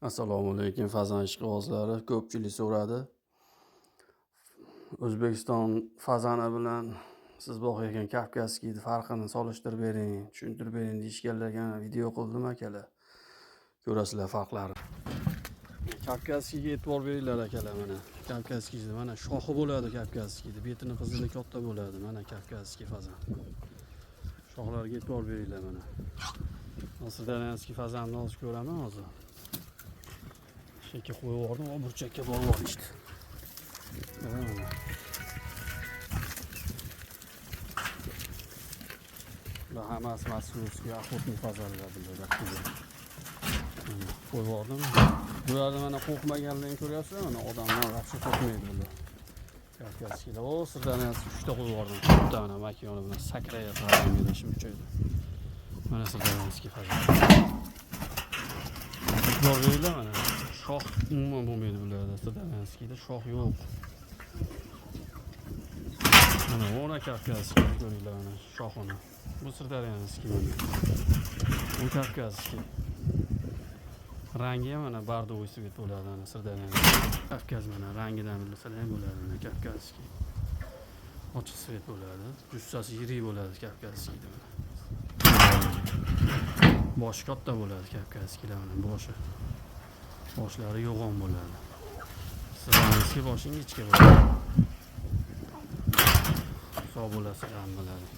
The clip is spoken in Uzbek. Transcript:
Assalomu alaykum, fazan ishqibozlari. Ko'pchilik so'radi. O'zbekiston fazani bilan siz boqayotgan кавказский ni farqini solishtirib bering, tushuntirib bering deyishganlarga video qildim, akalar. Ko'rasizlar farqlarini. Кавказский ga e'tibor beringlar, akalar, mana. Кавказский da mana shoxi bo'ladi кавказский da, betini qizili katta bo'ladi. Mana кавказский fazan. Shoxlarga e'tibor beringlar mana. Сырдарьинский fazanni hozir ko'raman hozir. Shekka qo'yib yubordim, o burchakka borib olishdi. Mana. Bular hammasi московский охотный fazanlar bular. Mana qo'yib yubordim. Bularni mana qo'rqmaganligini ko'ryapsizlar, mana odamlar вообще qo'rqmaydi bular. Кавказский lar. O, Сырдарьинский 3 ta qo'yib yubordim. Bitta mana makiyoni bilan sakrayapti odamga shuncha. Mana Сырдарьинский fazan. E'tibor beringlar mana. Shox umuman bo'lmaydi bularda. Сырдарьинский da shox yo'q. Mana ona кавказский ko'ringlar mana shoxini. Bu Сырдарьинский mana. Bu кавказский. Rangi ham mana бордовый цвет bo'ladi mana Сырдарьинский. Kavkaz mana rangidan bilsalar ham bo'ladi mana кавказский. Ochiq цвет bo'ladi. Jussasi yirik bo'ladi кавказский da mana. Boshi katta bo'ladi кавказский lar mana boshi. Boshlari yo'g'on bo'ladi. Сырдарьинский boshi ingichka bo'ladi. Sog' bo'lasizlar hammalaring.